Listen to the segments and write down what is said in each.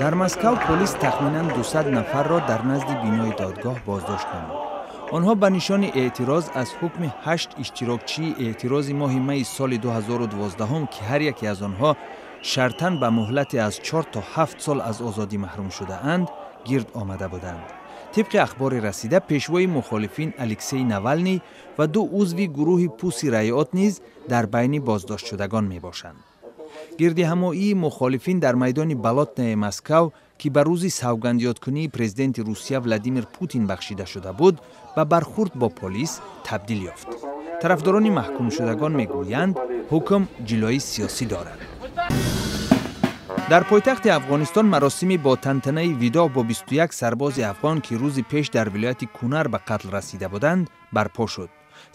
Дар Москав полис тахминан 200 нафарро дар назди бинои додгоҳ боздошт намуд. Онҳо ба нишони эътироз аз ҳукми ҳашт иштирокчии эътирози моҳи майи соли 2012, ки ҳар яке аз онҳо шартан ба муҳлати аз 4 то 7 сол аз озодӣ маҳрум шудаанд, гирд омада буданд. Тибқи ахбори расида, пешвои мухолифин Алексей Навалний ва ду узви гурӯҳи Пусси Райот низ дар байни боздоштшудагон мебошанд. Гирдиҳамоии мухолифин дар майдони Болотное Москав, ки ба рӯзи савгандёдкунии президенти Русия Владимир Путин бахшида шуда буд, ба бархурд бо полис табдил ёфт. Тарафдорони маҳкумшудагон мегӯянд, ҳукм ҷилои сиёсӣ дорад. Дар пойтахти Афғонистон маросими бо тантанаи видоъ бо 21 сарбози афғон, ки рӯзи пеш дар вилояти Кунар ба қатл расида буданд, барпо шуд.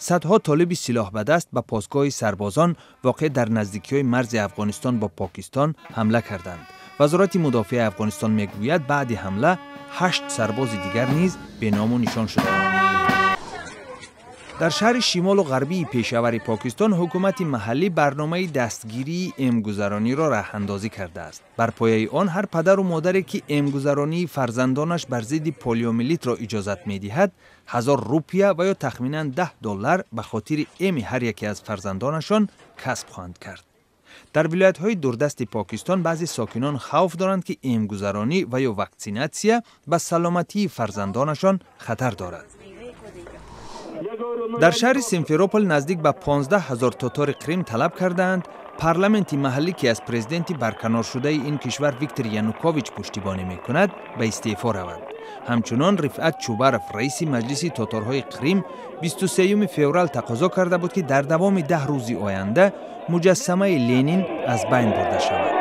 Садҳо толиби силоҳ ба даст ба посгоҳи сарбозон, воқеъ дар наздикиҳои марзи Афғонистон бо Покистон, ҳамла карданд. Вазорати мудофиаи Афғонистон мегӯяд, баъди ҳамла ҳашт сарбози дигар низ беному нишон шуданд. Дар шаҳри шимолу ғарбии Пешавари Покистон ҳукумати маҳаллӣ барномаи дастгирии эмгузарониро роҳандозӣ кардааст. Бар пояи он, ҳар падару модаре, ки эмгузаронии фарзандонаш бар зидди полиомиелитро иҷозат медиҳад, 1000 рупия ва ё тахминан 10 доллар ба хотири эми ҳар яке аз фарзандонашон касб хоҳанд кард. Дар вилоятҳои дурдасти Покистон баъзе сокинон хавф доранд, ки эмгузаронӣ ва ё ваксинатсия ба саломатии фарзандонашон хатар дорад. Дар шаҳри Симферопол наздик ба 15 ҳазор тотори Қрим талаб кардаанд, парламенти маҳаллӣ, ки аз президенти барканоршудаи ин кишвар Виктор Янукович пуштибонӣ мекунад, ба истеъфо равад. Ҳамчунон Рифъат Чубаров, раиси маҷлиси тоторҳои Қрим, 23 феврал тақозо карда буд, ки дар давоми 10 рӯзи оянда муҷассамаи Ленин аз байн бурда шавад.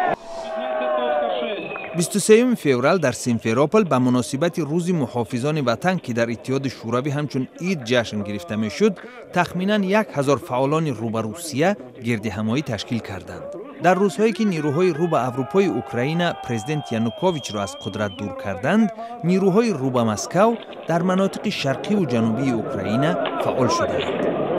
23 феврал дар Симферопол ба муносибати Рӯзи муҳофизони ватан, ки дар Иттиҳоди Шӯравӣ ҳамчун ид ҷашн гирифта мешуд, тахминан 1000 фаъолони рӯ ба Русия гирдиҳамоӣ ташкил карданд. Дар рӯзҳое, ки нирӯҳои рӯ ба Аврупои Украина президент Януковичро аз қудрат дур карданд, нирӯҳои рӯ ба Москав дар манотиқи шарқиву ҷанубии Украина фаъол шудаанд.